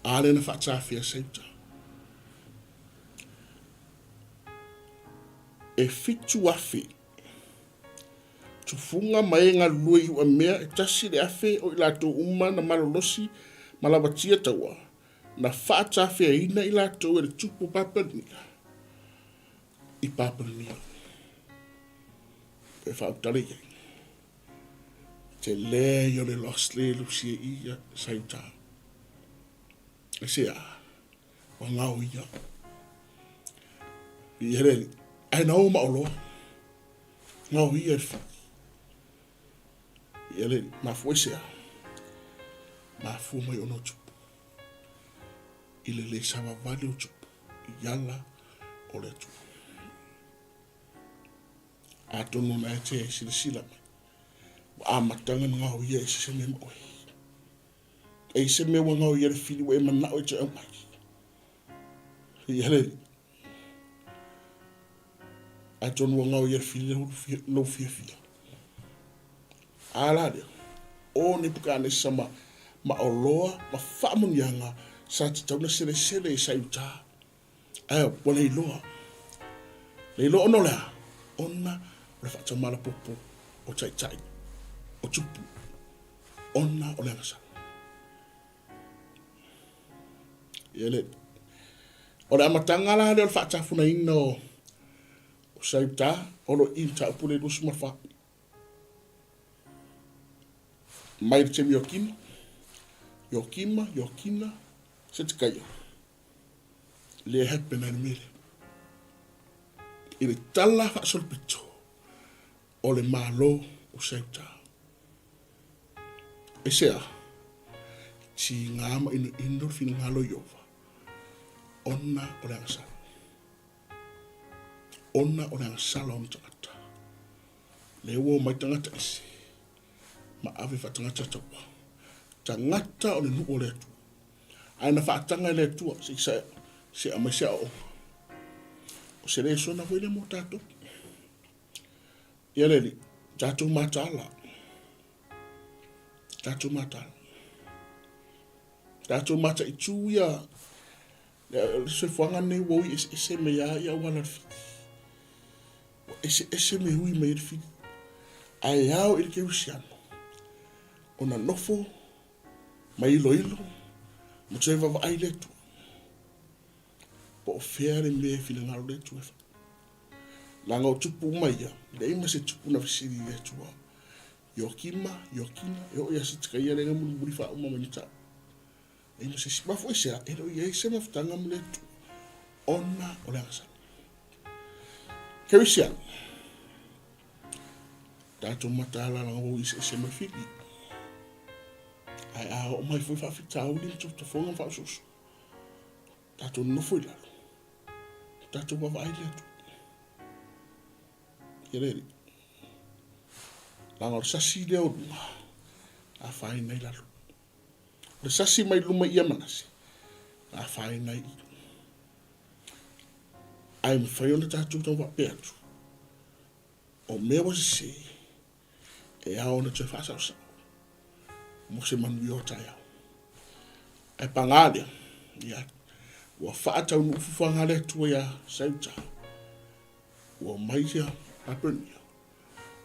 A lea na faatafea se uta. E 7,000 tufuga ma e galulue i Uamea, e 1,000 o i latou uma na malolosi ma lavatia taua, na faatafeaina i latou e le tupu o Papelonia i Papelonia. E faautale i ai. Tele ia o le lost le lusi e ia sa i uta. E se a, ua ngao ia. I hele, ai na o ma oloa. Ngao ia e whii. I hele, mafua i se a. Mafua mai ono tupu. I le le savavali o tupu. I ala o le Atua. Atonu na e te silasila mai. Ua amataga na ngao ia e se se mea ma oe. E se mea ua ngao ia le fili ua e manao e te au mai. Ia le Atonu ua ngao ia le fili le lou fiafia. A la lea, o Nepukanesa ma, ma oloa ma faamuniaga sa tatau na selesele i sa i uta. Ae ua le iloa. Le iloa ona o le a? Ona o le faatamala popo o taitai, o tupu. Ona o le agasala. Ia le, o le amataga la lea o le faatafunaina o, o Saiuta, o lo i mataupu le 24. Mai le taimi o Kima, Iokima, Iokina, Setekaia. Lea happen ai le mea lea. I le tala faasolopito o le Malo o Saiuta. Aisea? Tiga ma inoino le finagalo o Ieova, ona o le agasala. Ona o le agasala o ona tagata. Lea ua omai tagata ese ma ave faatagata taua. Tagata o le nuu o le Atua. Ae na faataga e le Atua se i se aumai se aoaoga. O se lesona foi lea mo tatou. Ia le alii, tatou mataala. Tatou mataala. Tatou mataitu ia le soifuaga lenei ua ui eseese mai lava ia auala o le fili. Ua eseese mea ui mai ai le fili. Ae ao i le kerisiano ona nofo ma iloilo ma toe vaavaai le Atua. Po o fea le mea e finagalo le Atua e fai. Leaga o tupu uma ia, leai ma se tupu na fesili i le Atua. Iokima, Iokina, e oo ia Sitikaia lea na mulimuli faauma mai mataupu. Leai ma se isi. Mafua i se a? E le o i ai se mafutaga ma le Atua ona o le agasala. Kerisiano, tatou mataala laga ua eseese mai fili. Ae a oo mai foi faafitauli ma tofotofoga ma faaosooso, tatou nonofo i lalo, tatou vaavaai le Atua. Ia le alii. Leaga o le sasi lea o luga, a afaina i lalo. O le sasi mai luma i Manase, a afaina i i. Ae mafai ona tatou tau faapea atu, o mea ua sese, e ao ona toe faasaosao mo se manuia o taeao. Ae paga lea, ia, ua faataunuu fuafuaga a le Atua iā Saiuta, ua omai ia Papelonia,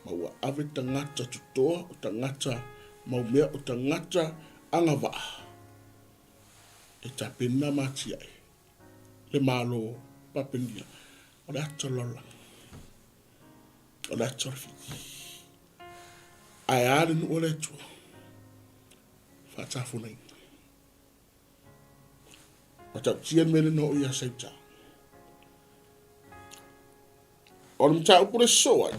ma ua ave tagata totoa, o tagata mau mea, o tagata agavaa, e tapena ma atiae le Malo o Papelonia. O le ata o le lalolagi. O le ata o le fili. Ae a le nuu o le Atua? Faatafunaina. Matautia le mea lena o ia Saiuta. O le mataupu le sosoo ai,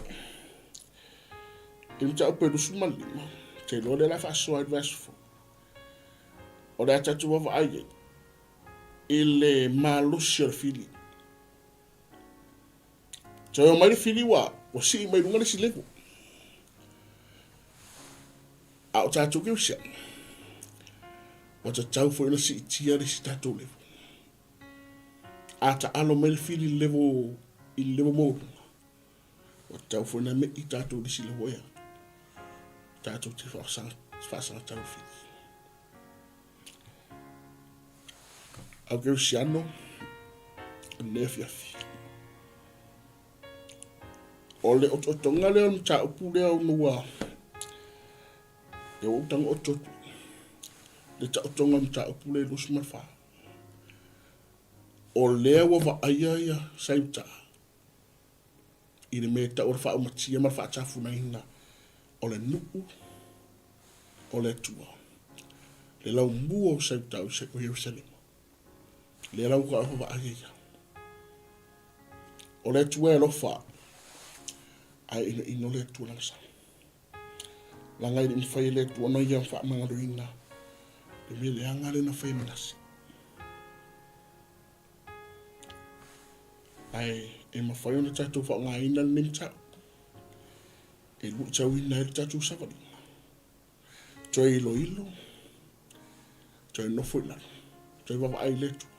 i le mataupu e 25, te iloa lea la faasoa ai le vaiaso fou. O le a tatou vaavaai ai i le malosi o le fili. Toe o mai le fili ua, ua sii mai luga le isi level. A o tatou kerisiano, ua tatau foi ona siitia le isi tatou level. A taalo mai le fili i le level, i le level maualuga, ua tatau foi ona me'i tatou i le isi level ea. Tatou te faasagatau i le fili. Au kerisiano, lenei afiafi. O le otootoga lea o le mataupu lea ona ua lea ua ou tago oto atu le taotoga o le mataupu lea i 24. O lea ua vaaia ia Saiuta i le mea e tau o le faaumatia ma le faatafunaina o le nuu o le Atua, le laumua o Saiuta o Ierusalema. Lea la ua vaaia ia. O le Atua e alofa, ae inoino le Atua lana sa. Leaga e le i mafai e le Atua ona ia faamagaloina le mea leaga lea na fai e Manase. Ae e mafai ona tatou faaaogaina lenei mataupu e luitauina ai le tatou savaliga. Toe iloilo, toe nofo i lalo, toe vaavaai i le Atua.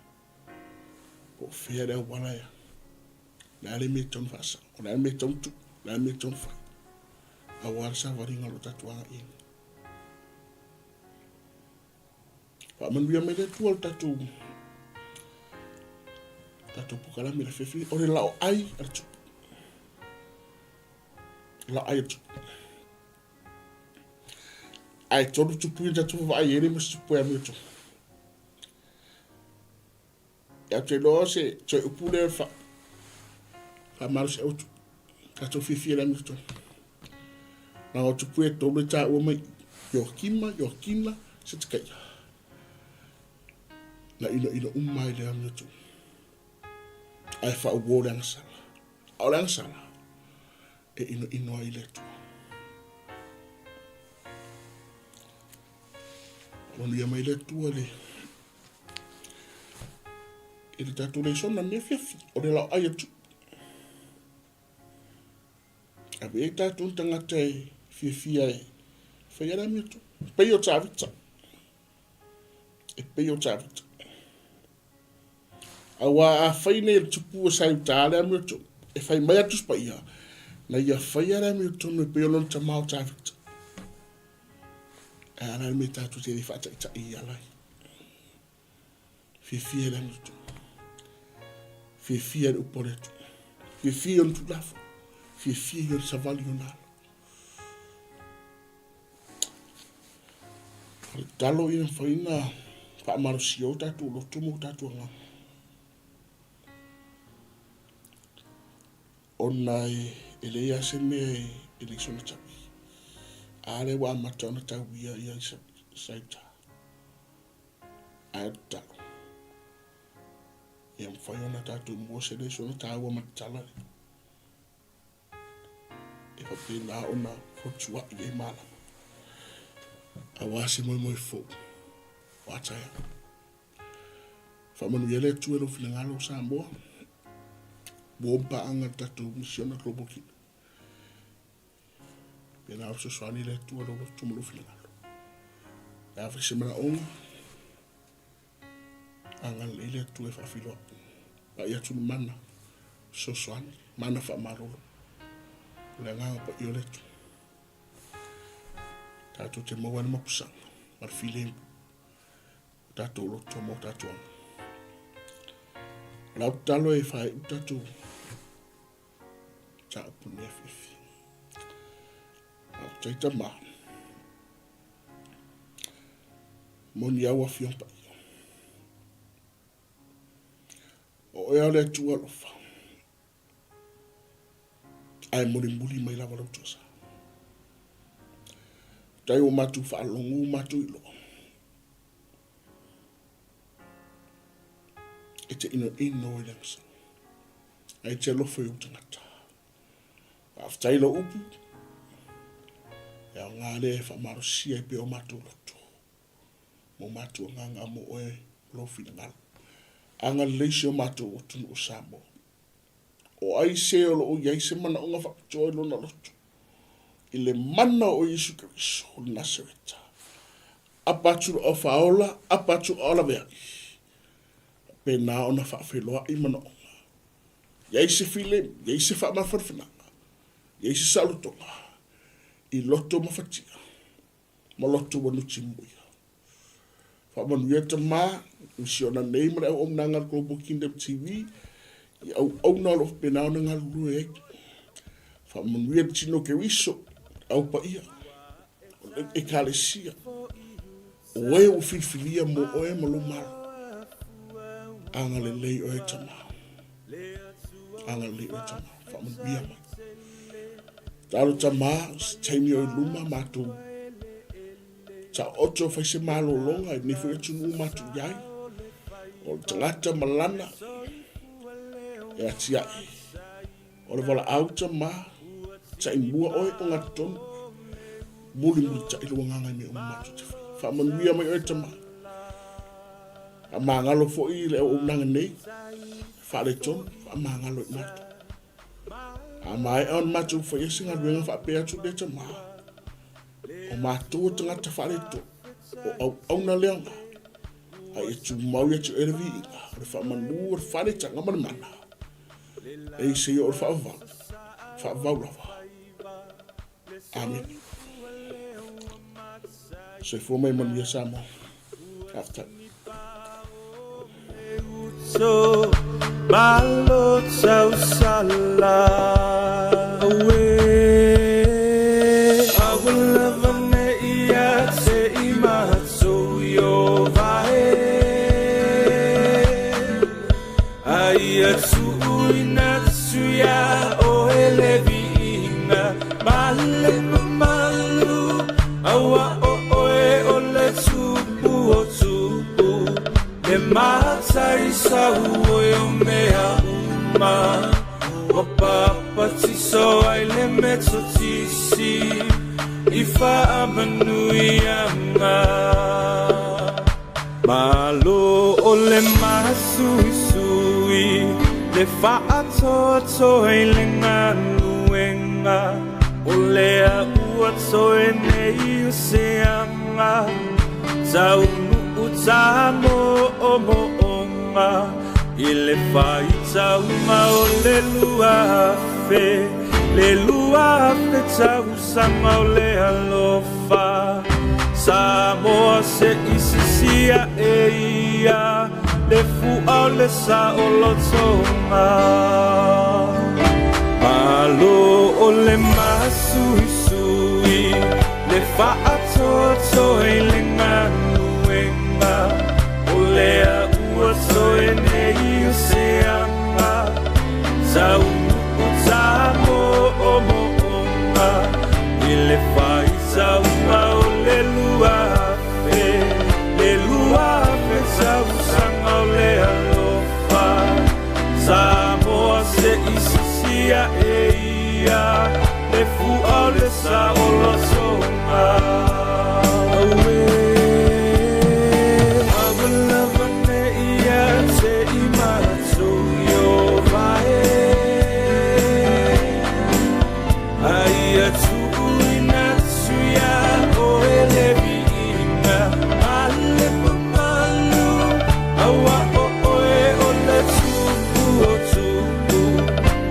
Po o fea le auala ea. O le a le mea e tatau ona faasao, o le a le mea e tatau ona tuu, o le a le mea e tatau ona fai. Aua le savaliga o lo o tatou agai ai. Faamanuia mai le Atua le tatou tatou polokalame le afiafi. O le laoai a le tupu. Laoai a le tupu. Ae tolu tupu ia tatou vaavaai ai le ma se tupu e amiotonu. Ia te iloa se toe upu lea fa faamalosiau atu. Tatou fiafia i le amiotonu. Na o tupu e tolu e taua mai Ioakima, Ioakina, Setekaia. Na inoino uma ai le amiotonu. Ae faauo le agasala. A o le agasala, e inoino ai le Atua. Manuia mai le Atua le i le tatou lesona mea fiafi o le laoai atu. Ave ai tatou ni tagata e fiafia e faia le amiotonu. Pei o Tavita. E pei o Tavita. Aua a fai nei e le tupu e Saiuta le amiotonu, e fai mai atu si paia, na ia faia le amiotonu e pei o lona tama o Tavita. Ae a la le mea tatou te le faataitai i ala ai. Fiafia le amiotonu. Fiafia le upu o le Atua. Fiafia ona tulafono. Fiafia i ona savali ona alo. O le tatalo ia mafai ona faamalosia o tatou loto ma o tatou agaga. Ona e leai lava se mea e leai sona taui. A lea ua amata ona tauia ia Saita. Ae o le tatalo, ia mafai ona tatou mua se leai sona taua ma le tala lea. E faapena ona fotuai ai malama. Aua se moemoe fou o a taeao. Faamanuia le Atua i lou finagalo o Samoa. Ua om paaga le tatou misiona Global Kingdom. Pena o fesoasoani le Atua i lou loto ma lou finagalo. Le a foi se manaoga, agalelei le Atua e faafiloa. Pai atu le mana, fesoasoani, mana faamalolo. O le agaga paia o le Atua. Tatou te maua ai le mapusaga ma le filemu. O tatou loto ma o tatou aga. O lau tatalo e faaiu tatou mataupu nei afiafi. Faafetai Tama. Moni au Afioga Paia. O oe o le Atua alofa. Ae mulimuli mai lava lau tosa. Tai ua matou faalogo ua matou iloa. E te inoino i le agasala. Ae te alofa i ou tagata. Faafetai lou upu, e aoga lea e faamalosia ai pea o matou loto, ma o matou agaga mo oe ma lou finagalo. Agalelei si o matou atunuu o Samoa. O ai se o lo o i ai se manaoga faapitoa i lona loto, i le mana o Iesu Keriso o le Nasareta. Apa atu lou faaola, apa atu lou laveai. Faapena ona faafeiloai manaoga. I ai se filemu, i ai se faamafanafanaga, i ai se saolotoga, i loto mafatia ma loto ua nutimuia. Faamanuia Tama, misiona nei ma le auaunaga a le Global Kingdom TV i auauna o lo o faapena ona galulue ai. Faamanuia le tino Keriso, le au paia, o le Ekalesia, o e ua filifilia mo oe ma lou malo. Agalelei oe Tama. Agalelei oe Tama. Faamanuia mai. Talo Tama, se taimi o i luma matou Taoto fai se malologa i lenei foi atunuu matou i ai. O le tagata ma lana e atiae. O le valaau tama, taimua oe o gatotonu. Mulimulitai lou agaga i mea uma matou te faia. Faamanuia mai oe tama. Faamagalo foi le auaunaga nei. Faaletonu, faamagalo i matou. A maea ona matou faia se galuega faapea atu lea tama, o matou o tagata faaletonu, o auauna le aoga, a ia tumau ia te oe le viiga, o le faamanu, o le faaletaga ma le mana, e seia o le faavavau, faavavau lava. Amene. Soifua mai manuia Samoa. Faafetai. Malo o le masuisui le fa'atoatoa i le galuega o lea ua toe nei o se aga taunu'u tamo'omo'oga i le faitauga o le 2000 le 2000 tausaga o le alofa Samoa se'i sisia e ia le fu'a o le sa'olotoga. Malo o le masuisui le fa'atoatoa i le galuega o lea ua toe nei o se aga taunu'u tamo'omo'oga i le faitauga o le 2000 le 2000 tausaga o le alofa Samoa se'i sisia e ia le fu'a o le sa'olotoga. Auē ua lava nei ia te i matou i o vae Aia tu'uina atu iā oe le viiga ma le mamalu Auā o oe o le Tupu o tupu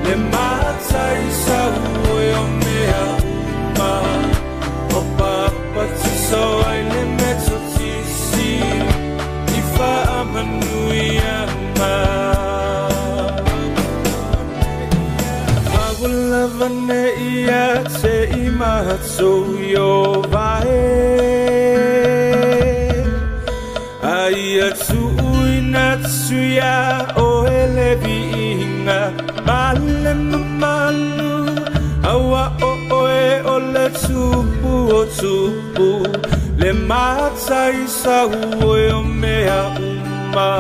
le matai sau oe o mea uma O papatiso ai le Metotisi i faamanuiaga. A ua lava nei ia te i matou i o vae A ia tu'uina atu iā oe le viiga ma le mamalu Auā o oe o le Tupu o tupu le matai sau oe o mea uma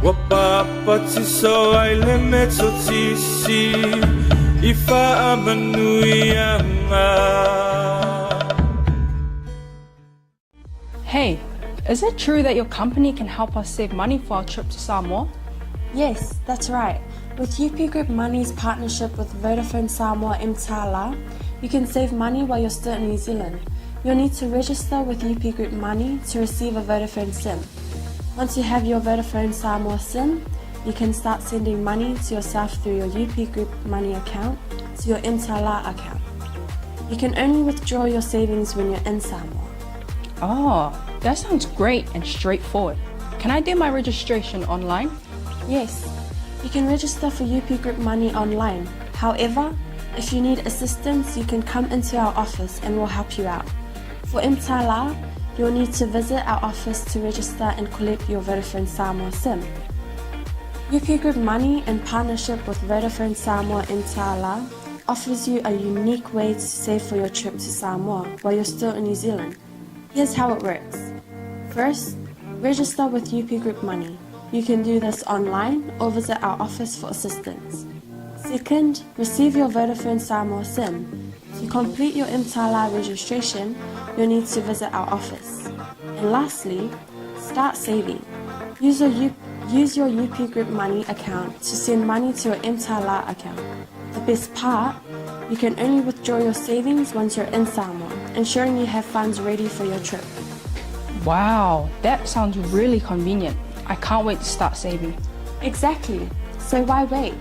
Ua papatiso ai le Metotisi I faamanuiaga. Hey, is it true that your company can help us save money for our trip to Samoa? Yes, that's right. With UP Group Money's partnership with Vodafone Samoa Mtala, you can save money while you're still in New Zealand. You'll need to register with UP Group Money to receive a Vodafone SIM. Once you have your Vodafone Samoa SIM, you can start sending money to yourself through your UP Group Money account to your Mtala account. You can only withdraw your savings when you're in Samoa. Oh, that sounds great and straightforward. Can I do my registration online? Yes, you can register for UP Group Money online. However, if you need assistance, you can come into our office and we'll help you out. For Mtala, you'll need to visit our office to register and collect your Vodafone Samoa SIM. UP Group Money, in partnership with Vodafone Samoa Mtala, offers you a unique way to save for your trip to Samoa while you're still in New Zealand. Here's how it works. First, register with UP Group Money. You can do this online or visit our office for assistance. Second, receive your Vodafone Samoa SIM. To complete your Mtala registration, you'll need to visit our office. And lastly, start saving. Use your, U- use your UP Group Money account to send money to your Mtala account. The best part, you can only withdraw your savings once you're in Samoa, ensuring you have funds ready for your trip. Wow, that sounds really convenient. I can't wait to start saving. Exactly. So why wait?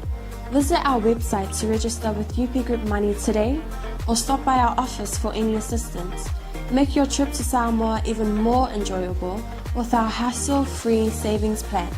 Visit our website to register with UP Group Money today or stop by our office for any assistance. Make your trip to Samoa even more enjoyable with our hassle free savings plan.